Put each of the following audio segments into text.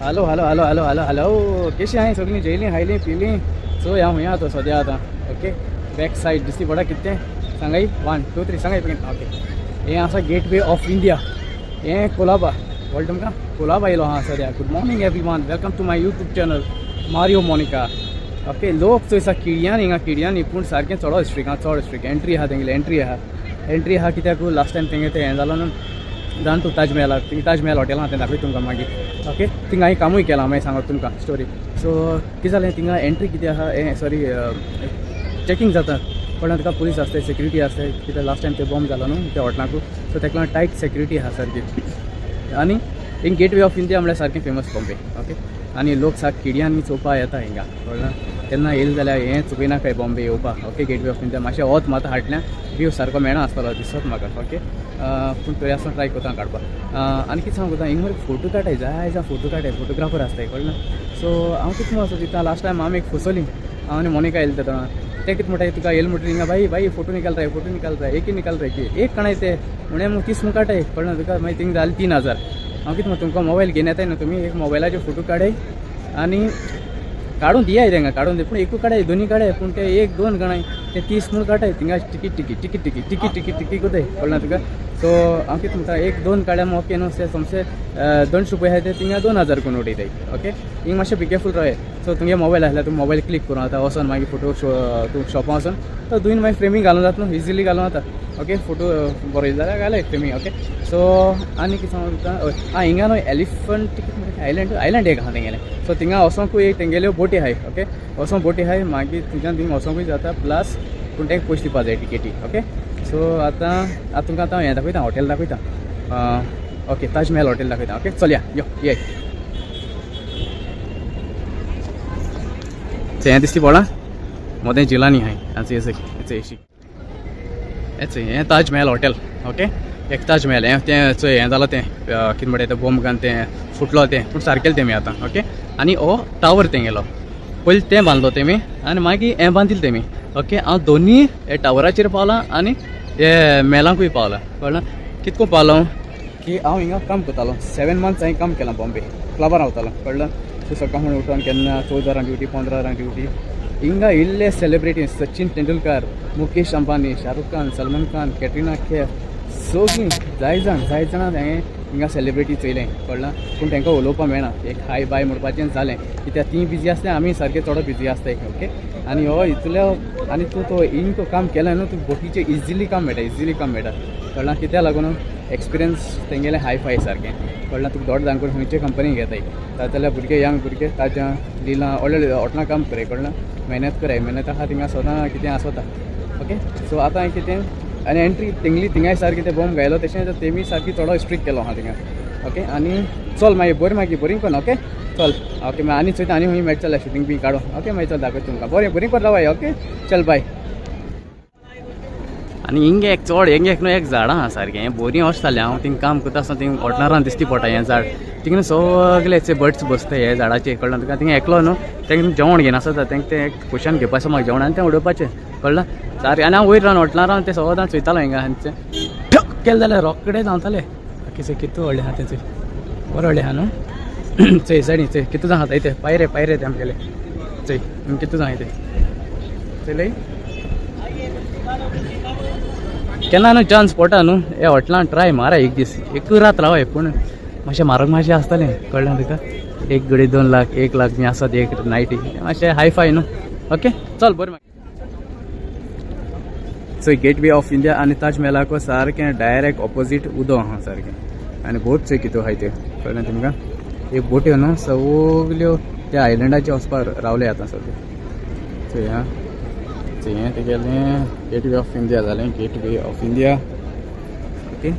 Hello hello hello hello hello hello केशी आहाय सगळीं जेयलीं खायलीं पिलीं चोय हांव हुंय आतां सद्या आतां. ओके बॅक सायड दिसती पडा कितें सांगाय 1 2 3 सांगाय बेगीन. ओके हें आसा गेट वे ऑफ इंडिया, हें कोलाबा कळ्ळें तुमकां, कोलाबा येयलो आहा सद्या. Good morning everyone, welcome to my YouTube channel Mario Monica. Okay लोक चोय किड्यांनी हिंगा किड्यांनी, पूण सारकें चडो स्ट्रीक आहा, चड स्ट्रीक एंट्री आहा तेंगेली, एंट्री आहा, एंट्री आहा कित्याक लास्ट टायम तेंगे तें हें जालो न्हू जाण तूं ताजमहलाक, थिंग ताजमहल हॉटेल आहा तें दाखयता तुमकां मागीर. ओके थिंगा हांवें कामूय केलां, मागीर सांगत तुमकां स्टोरी. सो कितें जालें थिंगा एंट्री कितें आहा, हें सॉरी चॅकींग जाता कळ्ळें तुका, पुलीस आसताय सेक्युरिटी आसताय, कित्याक लास्ट टायम ते बॉम्ब जालो न्हू त्या हॉटेलाकू, सो तेका लागून टायट सेक्युरिटी आहा सारकी. आनी हिंग गेट वे ऑफ इंडिया म्हळ्यार सारकें फेमस बॉम्बे. ओके आनी लोक सारके किड्यांनी चोवपा येता हिंगा कळ्ळें, केन्ना येयले जाल्यार हें चुकयनाकाय बॉम्बे येवपाक. Okay gateway of India मातशें वत मात हाडल्यार व्यू सारको मेळना आसतलो दिसत म्हाका. ओके पूण थंय आसतना ट्राय करता काडपाक. आनी कितें सांगू हिंग मरे फोटो काडटाय, जाय जाय फोटो काडटाय, फोटोग्राफर आसताय कळ्ळें. सो हांव कितें म्हणून दिता, लास्ट टायम आमी एक फसोली, हांव आनी मोनिका येयलें तेन्ना तें कितें म्हणटाय तुका येयलें म्हणटकीर हिंगा बाई बाई फोटो निकाल रहा है, फोटो निकाल रहा है, एक ही निकाल रहा है की एक काणाय ते म्हणे मग 30 म्हूण काडटाय कळ्ळें तुका, मागीर थिंग जालें 3000. हांव कितें म्हणटा तुमकां मोबायल घेवन येताय न्हू तुमी, एक मोबायलाचेर फोटो काडाय आनी काडून दियाय तेंका, काडून दी, पूण एकूय काडाय दोनूय काडाय, पूण ते 1 2 काणाय ते 30 म्हूण काडाय थिंगा ticket ticket ticket ticket ticket ticket ticket कोताय कळ्ळें तुका. सो हांव कितें म्हणटा 1 2 काडल्या मग ओके न्हू, ते सोमशे 200 रुपया आहाय ते थिंगा 2000 करून उडयताय. ओके हिंग मातशें बी केरफूल रावय. सो तुमगे मोबायल आसल्यार तूं मोबायल क्लिक करून आतां वचोन मागीर फोटो तूं शॉपां वचोन तो दुयीन मागीर फ्रेमींग घालूं जाता न्हू, इजिली घालूं जाता. ओके फोटो बरो येयलो जाल्यार घालय फ्रेमींग. ओके सो आनी कितें सांगूं तुका, आं हिंगा न्हू एलिफंट कितें म्हणटा आयलंड, आयलंड एक आहा तेंगेलें. सो थिंगा वचोंकूय एक तेंगेल्यो बोटी आहाय. ओके वचोंक बोटी आहाय, मागीर थंयच्यान थिंग वचोंकूय जाता, प्लस पूण तेका पयशे दिवपा जाय टिकेटी. ओके सो आतां आतां तुमकां आतां हें दाखयता, हॉटेल दाखयता. ओके ताजमहल हॉटेल दाखयता. ओके चलया यो ये हें दिसती पळा मोदें जिलानी आहाय आतां हें हें ताजमहल हॉटेल. ओके एक ताजमहल हें तें चोय हें जालां तें कितें म्हणटा तें बॉम्ब घालून तें फुटलो तें, पूण सारकेलें तेमी आतां. ओके आनी हो टावर तेंगेलो पयलीं तें बांदलो तेमी आनी मागीर हें बांदिल्लें तेमी. ओके हांव दोनी हे टावराचेर पावलां आनी हे मेलांकूय पावलां कळ्ळें. कितको पावलो की हांव हिंगा काम करतालो, 7 मंथ्स हांवें काम केलां बॉम्बे क्लबार रावतालो कळ्ळें. सो सकाळ उठोन केन्ना 14 वरां ड्युटी 15 वरां ड्युटी. हिंगा इल्ले सेलिब्रिटी सचिन तेंडुलकर, मुकेश अंबानी, शाहरुख खान, सलमान खान, कॅटरिना कैफ सगळीं जाय जाण जाय जाणां हांवें हिंगा सेलिब्रिटी चोयलें कळ्ळें. पूण तांकां उलोवपाक मेळना, एक हाय बाय म्हणपाचें जालें कित्याक तीं बिजी आसता, आमी सारके चड बिजी आसताय. ओके आनी हो इतलो आनी तूं तो हिंग तो काम केलें न्हू, तूं बोटीचें इजिली काम मेळटा, इजिली काम मेळटा कळ्ळें. कित्याक लागून एक्सपिरियन्स तेंगेलें हाय फाय सारकें कळ्ळें. तुका दोड जाण करून खंयचे कंपनी घेताय जाल्यार भुरगे यंग भुरगे ताज्या लिलां व्हडले हॉटेलां काम कराय कळ्ळें, मेहनत कराय, मेहनत आहा थिंगा सदां कितें आसता. ओके सो आतां कितें आनी एंट्री तेंगली थिंगाय सारकी ते बॉम्ब घायलो तशें तेमी सारकी चडो स्ट्रीक केलो आहा थिंगा. ओके आनी चल मागीर बरें, मागीर बरीं कोन. ओके चल ओके मागीर आनी चोयता आनी खंय मेळटा जाल्यार शुटींग बी काडूं. ओके मागीर चल दाखयता तुमकां, बरें बरीं कोर रावाय. ओके चल बाय. आनी हिंगे एक चड हिंगे एक न्हू एक झाडां आहा सारकें, हें बरीं अशें जालें. हांव थिंग काम करता आसतना थिंग हॉटेलारान दिसती पडटा हें झाड, थिंग सगळे बर्ड्स बसता हे झाडाचेर कळ्ळें तुका. थिंग एकलो न्हू तेंका जेवण घेवन आसता, तेंका तें एक क्वेशन घेवपाचें म्हाका जेवण आनी तें उडोवपाचें कळ्ळें सारकें. आनी हांव वयर रावन हॉटेलार रावन तें सदां चोयतालो हिंगा, आनी ठक केलें जाल्यार रोकडें धांवताले. ओके चोय कितू व्हडलें आहा तें, चोय बरें व्हडलें आहा न्हू. चोय सायडीन चोय कितू जाण खाता ते पायरे पायरे ते आमगेले, चोय कितू जाण ते चोयलें. केन्ना न्हू चान्स पडटा न्हू हे हॉटेलान ट्राय मारा एक दीस, एक रात रावय, पूण मातशें म्हारग मातशें आसतलें कळ्ळें तुका. 1 गडी 2 लाख 1 लाख बी आसत एक नायटी, मातशें हाय फाय न्हू. ओके चल बरें. चोय गेट वे ऑफ इंडिया आनी ताजमहलाको सारकें डायरेक्ट ऑपोजीट उदो आहा सारकें, आनी बोट चोय कितू आहाय त्यो कळ्ळें तुमकां. एक बोट्यो न्हू सगल्यो त्या आयलंडाचेर वचपाक रावले आतां सगळे. चोय आं चोय हें तेगेलें गेट वे ऑफ इंडिया जालें, gateway of India. Okay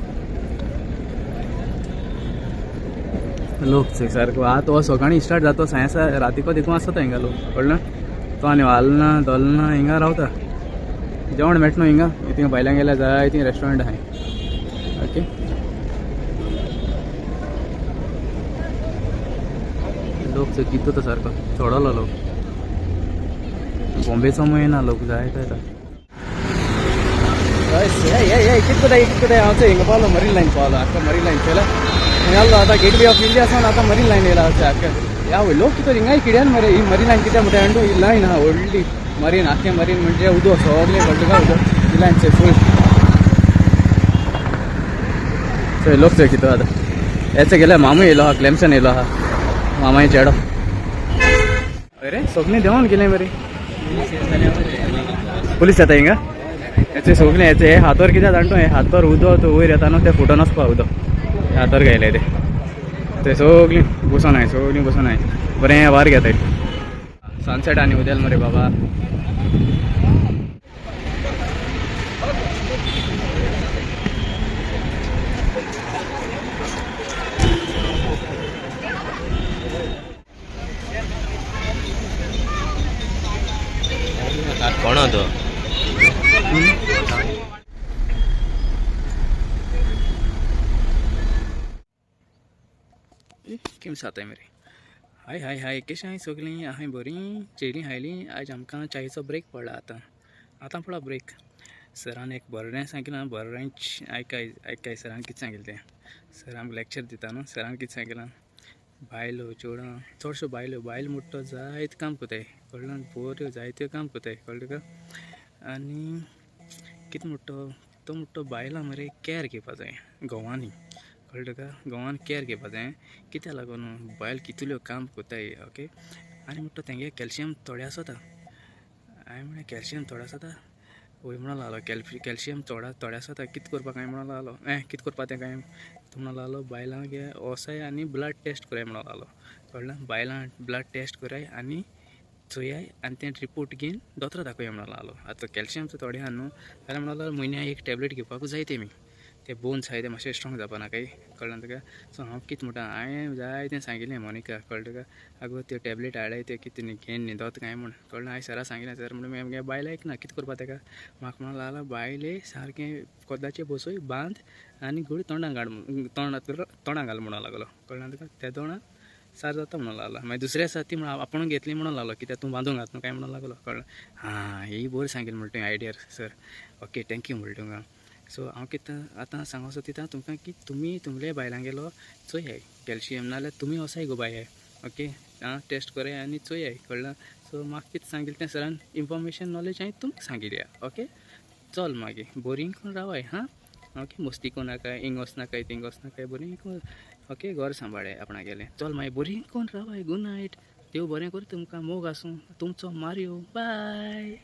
लोक चोय सारको आतां हो सकाळीं स्टार्ट जाता सायें रातीको देखून आसता हिंगा लोक कळ्ळें. तो आनी वालना धोलना हिंगा रावता, जेवण मेळटा न्हू हिंगा, थिंगा भायल्यान गेल्यार जाय तीं रेस्टॉरंट आहाय. ओके लोक चोय कितू तो सारको चडलो लोक, बॉम्बेचो मूय येना लोक जाय ते येता. कित कोताय कित कोताय, हांव चोय हिंगा पावलो मरीन लायन पावलो, आतां मरीन लायन चोयला. आलो आतां गेट वे ऑफ इंडिया सावन आतां मरीन लायन येयला आख्या. ह्या लोक कितें हिंगाय किड्यान मरे. ही मरीन लायन कित्याक म्हणटा जाणा तूं, ही लायन आहा व्हडली मरीन, आख्खें मरीन म्हणजे उदक सगळें कळटा तुका, उदक ही लायन चोय फूल. चोय लोक चोय कितें आतां हेच गेले. मामू येयलो आहा, क्लेमसन येयलो आहा, मामाय चेडो. अरे सगळीं देंवोन गेले मरे. पुलीस येता हिंगा. हेचे सगळें हेचे हे हातोर कित्याक जाणा तूं, हे हातोर उदक वयर येता न्हू, ते फुटोन वचपा उदक हातोर घायले ते. ते सगळीं बसोन आहाय, सगळीं बसोन आहाय, बरें वार घेताय. सनसेट आनी उदेल मरे बाबा. कोण तो? केम जाताय मरे. हाय हाय हाय, कशें आहाय सगळीं? आहाय बरीं? जेयलीं खायलीं? आयज आमकां च्यायेचो ब्रेक पडला आतां, आतां पडला ब्रेक. सरान एक बरें सांगिलां, बरेंच आयकाय आयकाय सरान कितें सांगिलें तें. सर आमकां लेक्चर दिता न्हू, सरान कितें सांगिलां, बायलो चेडवां चडश्यो बायलो, बायल म्हणटा तो जायते काम करताय, कळ्ळें? बऱ्यो जायत्यो काम करताय, कळ्ळें तुका? आनी कितें म्हणटा तो, म्हणटा बायलां मरे कॅर घेवपा जाय घोवांनी, कळ्ळें तुका? घोवान कॅर घेवपा जाय. कित्याक लागून बायल कितल्यो काम करताय, ओके. आनी म्हणटा तेंगे कॅल्शियम थोडें आसता. हांवें म्हणलें कॅल्शियम थोडें आसता? वय म्हणूंक लागलो, कॅल्शियम थोडें आसता, कितें करपाक काय म्हणूंक लागलो. कितें करपा तें काय तो म्हणूंक लागलो, बायलांक वोसाय आनी ब्लड टेस्ट कराय म्हणूंक लागलो, कळ्ळें? बायलां ब्लड टेस्ट कराय आनी चोयाय आनी तें रिपोर्ट घेवन दोतोरा दाखोवया म्हणूंक लागलो. आतां कॅल्शियम थोडें आहा न्हू जाल्यार म्हणूंक लागलो म्हयन्याक एक टॅबलेट घेवपाकूच जाय तेमी, ते बोन्स आहाय ते मातशे स्ट्रॉंग जावपा नाकाय, कळ्ळें तुका? सो हांव कितें म्हणटा, हांवें जाय तें सांगिल्लें मोनिका, कळ्ळें तुका? आगो त्यो टॅबलेट हाडलाय त्यो कितें घेवन न्हिदोत काय म्हूण, कळ्ळें? हांवें सरा सांगिल्लें, सर म्हणून आमगे बायल आयकना, कितें करपा तेका? म्हाका म्हणूंक लागलो बायले सारकें कोदाचें बसय बांद आनी गुळी तोंडाक घाल, तोंडाक घाल म्हणूंक लागलो, कळ्ळें तुका? ते तोंडाक सार जाता म्हणूंक लागलो. मागीर दुसरे आसा ती म्हणून आपूण घेतली म्हणूंक लागलो, कित्याक तूं बांदूंक घात न्हू काय म्हणूंक लागलो, कळ्ळें? हां ही बरी सांगिल्ली म्हणटा तुवें idea sir, okay thank you म्हणटा तुमकां. सो हांव कितें आतां सांगूंक सोदता तुमकां की तुमी तुमगे बायलांगेलो चोयाय कॅल्शियम, नाजाल्यार तुमी वसाय गो बाय, ओके आं टेस्ट कराय आनी चोयाय, कळ्ळें? सो म्हाका कितें सांगिल्लें तें सरान इन्फॉर्मेशन नॉलेज हांवें तुमकां सांगिल्या, ओके. चल मागीर बोरींग करून रावाय हां, ओके. मस्ती करूं नाकाय, हिंग वचनाकाय थिंग वचनाकाय, बरीं करून ओके घर सांबाळाय आपणागेलें. चल मागीर बरीं करून रावाय, गूड नायट, देव बरें करूं तुमकां, मोग आसूं तुमचो, मारियो, बाय.